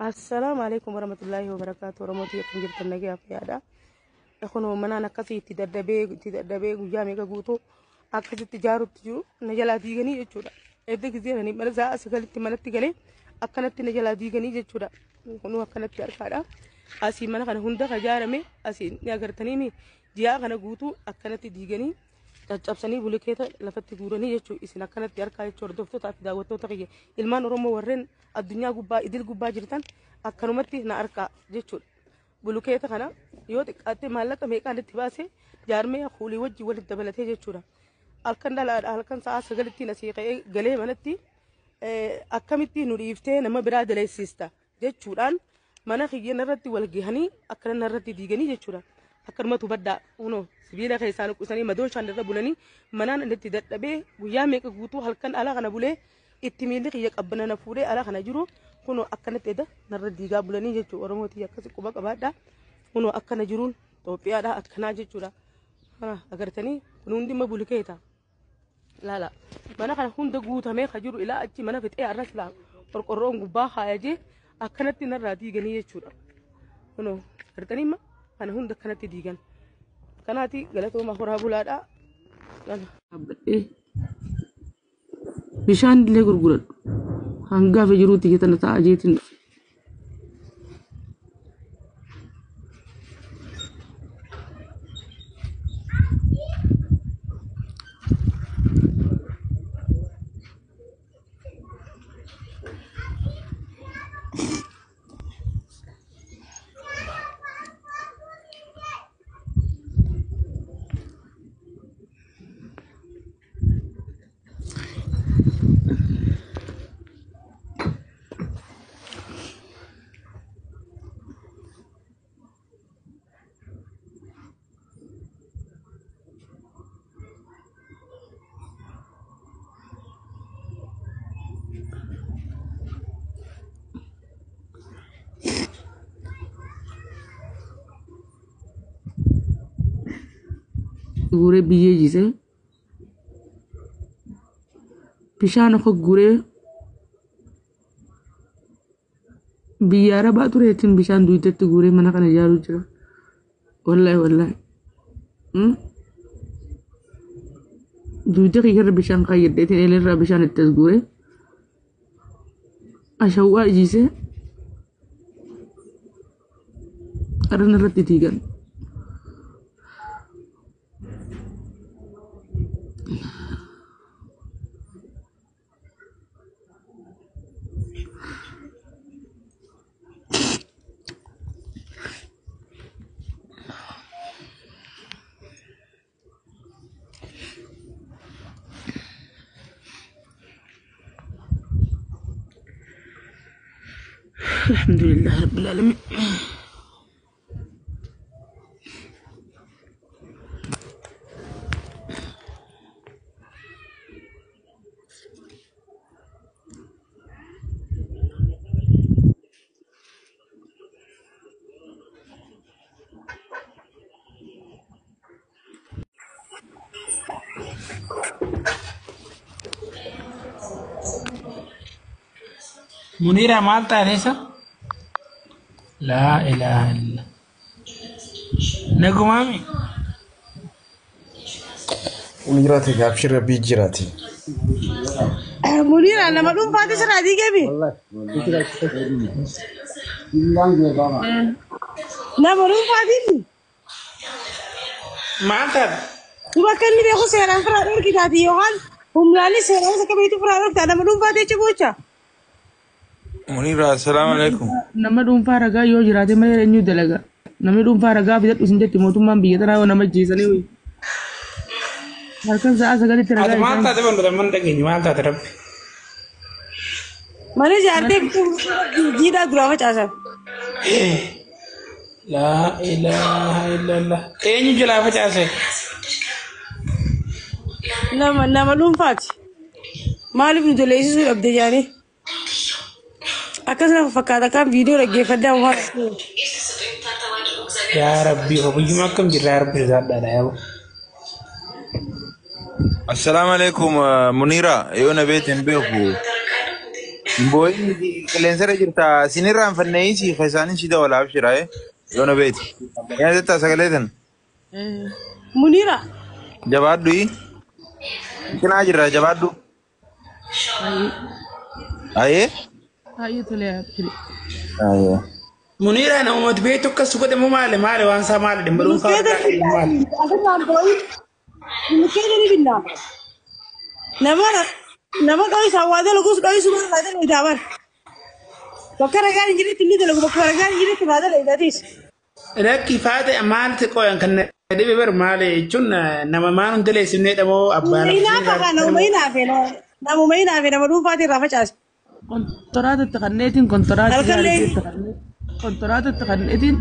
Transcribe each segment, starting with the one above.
Assalaamu alaikum warahmatullaahi wabarakaatu. Oromootii akkam jirtan nagayaa fayyaadha. Kunoo manaan akkasii itti daddabee itti daddabee guyyaa meeqa guutuu akkasitti ijaarutti jiru na jalaa diiganii jechuudha. Edda gizee ani mana sa'a sagalitti manatti galee akkanatti na jalaa diiganii jechuudha. Kunoo akkanatti harkaadha. Asii mana kana hunda ka ijaarame asii ni agartanii ji'a kana guutuu akkanatti diiganii caccabsanii bulikeeta lafatti guuranii jechuudha. Isin akkanatti harkaa jechuudha hordoftootaa fi daawwattoota kiyya ilmaan Oromoo warreen addunyaa gubbaa idil gubbaa jirtan akkanumatti na arkaa jechuudha. Bulukeeta kana yoo xiqqaatte maallaqa meeqaan itti baase jaarmee kuulii wajjin walitti dabalatee jechuudha. Halkan dhalaadha halkan sa'a sagalittiin asii ka'ee galee manatti akkamitti nu dhiiftee nama biraa daleessista jechuudhaan mana kiyya narratti wal gahanii akkana narratti diiganii jechuudha. Akkanumatu baddaa kunoo sibiila keessaa nuqqisanii madooshaan irra bulanii manaan itti dadhabee guyyaa meeqa guutuu halkan ala kana bulee itti miilli kiyya qabbana na fuudhee ala kana jiru kunoo akkanatti eda narra diigaa bulanii jechuudha. Oromoo tiyya akkasi quba qabaadha. Kunoo akkana jiruun Itoophiyaadha akkanaa jechuudha. Kana agartanii kun hundi immoo bulikeeta. Laala mana kana hunda guutamee ka jiru ilaa achi mana fixee arras laa qorqorroon gubbaa kaayajee akkanatti narraa diiganii jechuudha. Kunoo agartanii ma kana hunda akkanatti diigan. Kanaati galatooma horaa bulaadha. Kana. Dhaabbadhee bishaan illee gurguradhu. Hangaafa jiruutti tana ta'a jeetiin dhufe. Guuree biyyee jisee bishaan akka guuree biyya arabaa tureetiin bishaan duwidatti guuree mana kana ijaaruu jira. Wallaahi wallaahi. Duwidda kiyyarra bishaan kaayyadheetiin eelerraa bishaan itti as guuree ashawwaa ijiisee qarana irratti diigan. Alhamdulillah Rabbil Alamin. Munira maal taate isa? Laa ilaaha illa. Nagumaami? Kun jiraate gaafshi rabbii jiraate. Munira nama dhuunfaati sirraa diigame. Nama dhuunfaatiin Maal taate? duba akka inni beeku seeraan firaa dhorkitaati yookaan humnaanis seeraan isa qabeetu firaa dhorkitaa nama dhuunfaati jecha gocha. Munira, assalamu alaikum. Nama dhuunfaa ragaa yoo jiraate malee eenyu dalaga. Namni dhuunfaa ragaa fidadhu isin jetti mootummaan biyya tanaa yoo nama ajjeesanii hoyi. Halkan sa'a sagalitti ragaa Ati maal isaan taate bandu man dhageenye maal taate rabbi? Mana ijaartee jiidhaa duraa facaasan. Laa ilaaha illallah. Eenyu jalaa facaase? Nama nama dhuunfaati. Maaliif nu doleessisuu dhabde jaanii? Akkasuma fakkaata kan viidiyoo dhaggeeffadhaa waan. Yaa rabbi obiyyuma akkam jirra yaa rabbi sodaadhaadha yaa bo. Assalamu alaikum Munira, yoo na beekte hin beeku. Booyin qilleensarra jirta. Sinirraan fannee si isaanin si dawala abshira. Yoo na beeti. Yaa jettaa sagalee tan. Muniira. Jabaadhu. Cinaa jirra jabaadhu. Ayee. Hayyee tole abshiri. Ayee. Muniira namumatti beektu akkas godhe moo maali maali waan isaa maali dhimma dhuunfaa maali? Asirraan boo'in. Bulkeeta ni binna. Nama nama dho'isaa waa dalagus dho'isuu waa dalagaa bara. Bakka ragaan hin jiretti inni dalagu bakka ragaan hin jiretti waa dalagaa. Lakki faate maalti qoyan kan dhibe bar maali jechuun nama maan hundi leessifnee dhamoo abbaa Hinaafa kana namuma hinaafe namuma hinaafe nama dhuunfaatiin irraa facaase. Kontoraata itti kanneetiin kontoraata Halkan ijaari lee- itti kannee kontoraata itti kanneetiin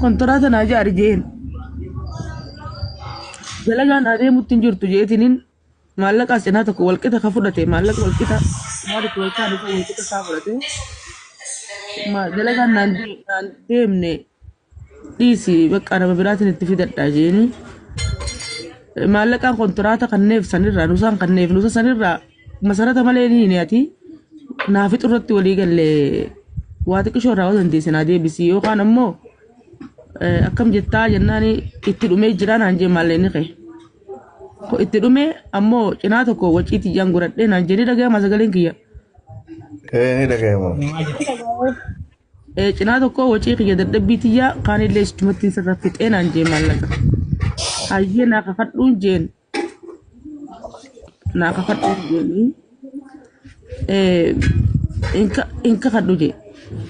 kontoraata naa ijaari jeen. Dalagaan adeemutti hin jirtu jeetiniin maallaqa cinaa tokko walqixa ka fudhate maallaqa walqixa maalitti walqaa dhufa walqixa isaa fudhate dalagaan naan deemne dhiisi bakka nama biraatiin itti fidadha jeeni. Maallaqaan kontoraata kanneef sanirraa nusaan kanneef nusa sanirraa masarata malee ni hin ati naa fixu irratti walii gallee waa xiqqishoo irraa yoo dandeesse naa deebisi yookaan ammoo akkam jettaa jennaan itti dhumee jira naan jee maallaqni kee. Ko itti dhume ammoo cinaa tokko waciitii ijaan godhadhee naan jedhee dhaga'ama sagaleen kiyya. Ni dhaga'ama. Cinaa tokko wacii kiyya dadhabbii tiyyaa kaanillee isumatti sirra fixee naan jee maallaqa. Hayyee naa kakadhuun jeen. Naa kakadhuun jeeni. Hin kakadhu jee.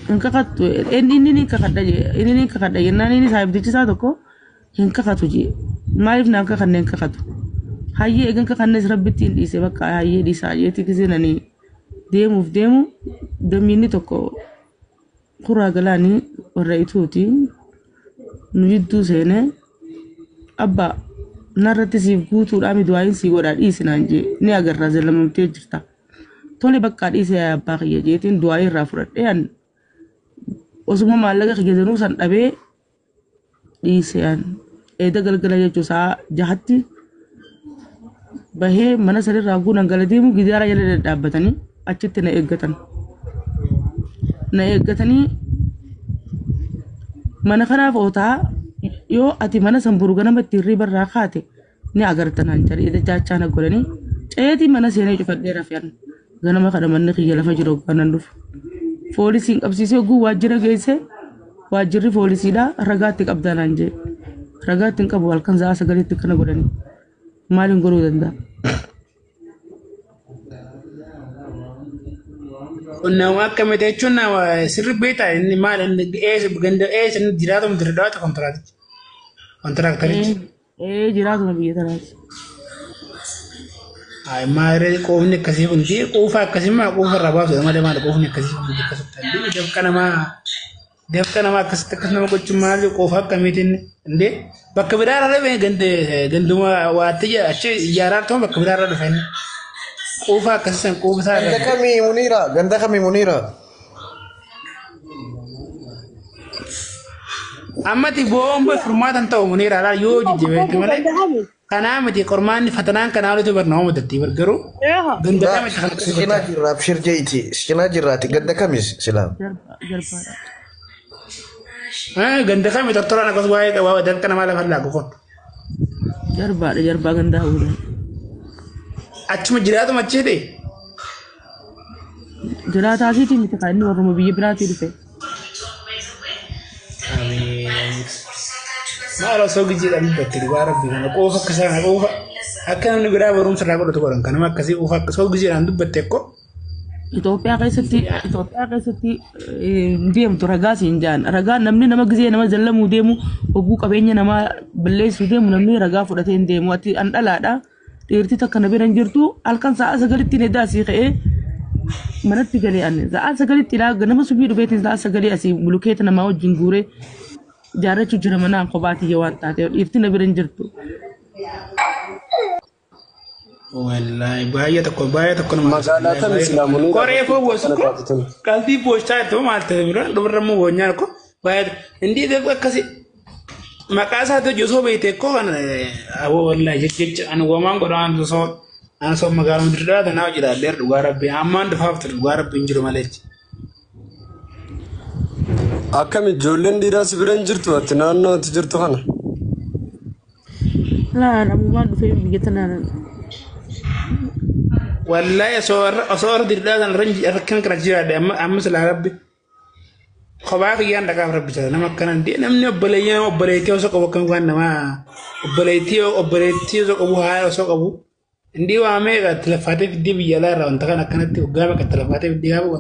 Hin kakattu inni ni kakadha jee inni ni kakadha jennaan inni saahibtichi isaa tokko hin kakatu jee. Maaliif naan kakanne hin kakatu? Hayyee eegan kakannes rabbitti hin dhiise bakka hayyee dhiisaa jeetii giseenanii deemuuf deemu damiinni tokko kuraa galaanii warra ituuti nu jidduu seenee abbaa narratti siif guutuudhaa miduwaayin sii godhaa dhiisi naan jee ni agarraa zallamamtee jirta. Tole bakka dhiise yaa abbaa kiyya jeetiin du'aayii irraa fudhadhee an osuma maallaqa kiyya danuu san dhabee dhiise an eeda galgala jechuu isaa jahatti bahee mana sanirraa guunan gala deemu gidaara jala dhadhaabbatanii achitti na eeggatan. Na eeggatanii mana kanaaf ootaa yoo ati mana san boru ganama itti hirriba irraa kaate ni agarta naan jedhe ija jaachaa na godhanii ceetii mana seenee cufadhee rafeen ganama kana manni kiyya lafa jiru hoggaa dhufu. Foolisiin qabsiisee hogguu waajjira geesse waajjirri foolisiidha ragaatti qabdaa naan jedhe ragaatti hin qabu halkan sa'a 9tti kana godhanii maaliin godhuu danda'a? Nama akkamii jechuun nama sirri beektaa inni maal inni eessa ganda eessa inni jiraatuma dirdaata kontiraatichi. Kontiraaktarichi. Ee jiraatuma biyya tanaati. Ay maaree quufni akkasii kun quufa akkasii maa quufa irraa baasu malee maal quufni akkasii kun akkasitti dafqa namaa akkasitti akkas nama gochuun maal quufa akkamiitiin indee bakka biraarra dhufe ganduma waatti achi ijaaraa ta'u bakka biraarra dhufe inni quufa akkasii san quufa isaa Ganda irra. kamii Muniira? Ganda kamii Muniira? Ammati boomba furmaatan ta'u Muniira alaa yoo jijjiirte malee kanaa miti qormaanni fatanaan kanaa olitti barnaa mudatti garuu ganda kamitti kan Si cinaa jirra abshir jeeti. Si cinaa jirraati. Ganda kamis silaa? Jarbaadha. Ganda kami tortoraan akkas waa'ee qabaa dafqa namaa lafa laaku kun. Jarbaadha jarbaa gandaa fuudhan. Achuma jiraatuma achi hidhe. Jiraataa asiitii miti kan inni warruma biyya biraatii dhufe. Maal osoo gijiidhaan dubbatte dhugaa rabbi kana quufa akka sana quufa akka namni biraa barumsa irraa godhatu godhan kanama akkasii quufa akka osoo gijiidhaan dubbatte ekkoo. Itoophiyaa keessatti Itoophiyaa keessatti deemtu ragaa siin jaan ragaa namni nama gizee nama jallamuu deemu hogguu qabeenya namaa balleessuu deemu namni ragaa fudhatee hin deemu ati an dhalaadha dhiirti takka na bira hin jirtu halkan sa'a 9tti ni daasii ka'ee manatti galee ani sa'a 9tti ilaa ganama subii dhufeetiin sa'a 9 asii bulukeeta namaa wajjin guuree jaarrachuu jira manaan kophaatiyya waan taateef dhiirti na bira hin jirtu. Wallahi baay'ee tokko nama. Magaalaa kam silaa Muniira? Qoree foo boosu Kana ko taate tun. qalbii boochaa itti maal ta'e bira dubarra immoo boonyaan ko baay'ee indi akkasi maqaa isaatti hojii osoo beekte ko kan aboo wallahi jecha ani wamaan godhaan osoo Ana soo magaaluma dirraa tanaa jiraadheer dhugaa rabbi ammaan dhufaaf ture dhugaa rabbi hin jiru malee. Akkami ijoolleen dhiiraa si bira hin jirtu ati naannoo ati jirtu kana? Laan ammumaan dhufee biyya tanaan Wallahi osoo warra dirraa sana irra akkana kana jiraadhe amma amma silaa rabbi kophaa kiyyaan dhaqaaf rabbi jira nama akkana namni obboleeyyan obboleettii osoo qabu akkam waan namaa obboleettii obboleettii osoo qabu haadha osoo qabu indii waa meeqa itti lafaatee fiddee biyya alaa irraa wanta kana akkanatti waggaa meeqa itti lafaatee fiddee gaafa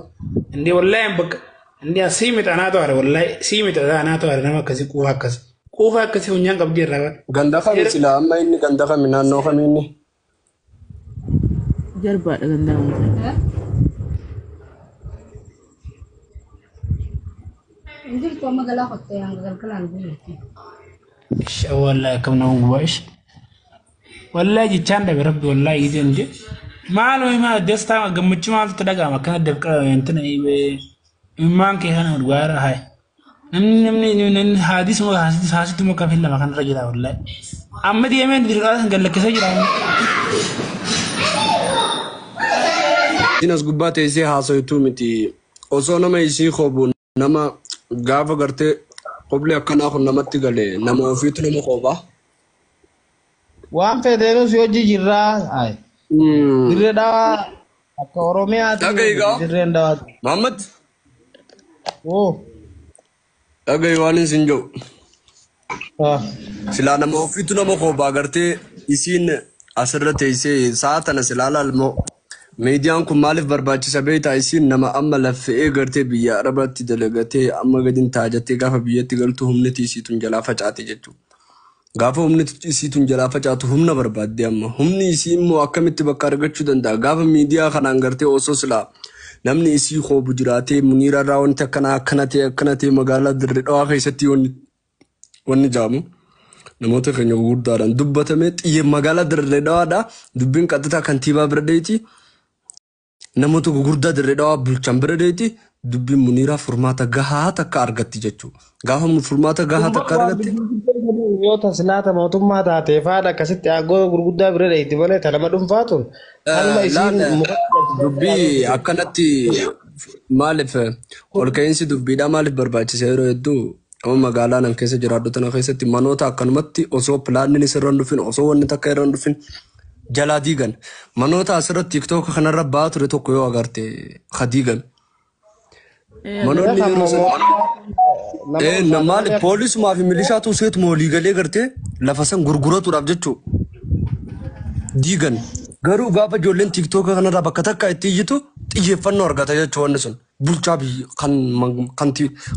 indii wallahi bakka indii sii miti anaatu haare wallahi sii miti anaatu haare nama akkasii quufa akkasii quufa akkasii funyaan qabdii irraa bara. Ganda kami silaa amma inni ganda kami naannoo kami inni? Jarbaadha gandaa uummata. Injirtu amma galaa qottee hanga galgalaan guututti. Ish wallahi akkam nama gubaa ish. Wallahi jechaan dhabe rabbi wallahi ijaan je. Maal wayi maal dastaa gammachuu maaltu dhaga'ama akkana dafqa wantina immaan kee kana dhugaara haye. Namni namni namni haadisuma haasituma kafin lama kanarra jira wallahi. Amma deemeen dirqaa san gallakkisee jira. Isiin as gubbaa teessee haasoytuu miti. Osoo nama isii koobu nama gaafa gartee qobli akkanaa kun namatti gale nama ofiitu nama koobaa. Waan feeteenus yoo jijjiirraa ay dirree dhawaa akka Oromiyaatti Dhaga'i gaa. Dirreen dhawaatu. Muhammad Oo. Dhaga'i waan isin jedhu. Ah. Silaa nama ofiitu nama koobaa gartee isiin asirra teessee sa'a tana silaa laalmoo miidiyaan kun maaliif barbaachisa beektaa isiin nama amma laffe'ee gartee biyya Arabaatti dalagatee amma gadin taajattee gaafa biyyatti galtu humni isiitun jalaa facaate jechuudha. Gaafa humni isiitun jalaa facaatu humna barbaadde amma humni isii immoo akkamitti bakka argachuu danda'a gaafa miidiyaa kanaan gartee osoo silaa namni isii koobu jiraatee muniira irraa wanti akkanaa akkana ta'e akkana ta'e magaalaa dirree dhawaa keessatti wanni jaamu namoota keenya gurguddaadhaan dubbatamee xiyye magaalaa dirree dhawaadha dubbiin qaxxitaa kantiibaa bira deeti namoota gurguddaa dirree dhawaa bulchan bira deeti dubbiin muniiraa furmaata gahaa takka argatti jechuudha. Gaafa furmaata gahaa takka argatte Yoo taslaata mootummaa taatee faadha akkasitti aangoo gurguddaa bira dheeyti malee ta nama dhuunfaatuun kanuma isiin Laala muka dubbii akkanatti maaliif ol ka'iinsi dubbiidhaa maaliif barbaachisa yeroo hedduu amma magaalaa nan keessa jiraadhu tana keessatti manoota akkanumatti osoo pilaanni irra hin dhufin osoo wanni takka irra hin dhufin jalaa diigan manoota asirratti tiiktook kanarra ba'aa ture tokko yoo agarte ha diigan manoonni yeroo san Nama maali poolisumaa fi milishaatu seetuma walii galee gartee lafa san gurguratuudhaaf jechuu diigan garuu gaafa ijoolleen tiiktooka kanarraa bakka takka itti iyyitu xiyyeeffannoo argata jechuu wanni sun bulchaa biyya kan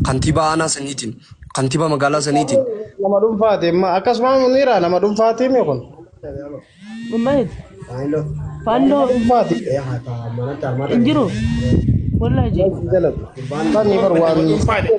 kantiibaa aanaa saniitiin kantiibaa magaalaa saniitiin. Nama dhuunfaati akkasuma muniira nama dhuunfaati mi kun Mammaayit. Faalloo nama dhuunfaati. Hin jiru. Wallaahi jee. Sanii bar waan Dhuunfaadha.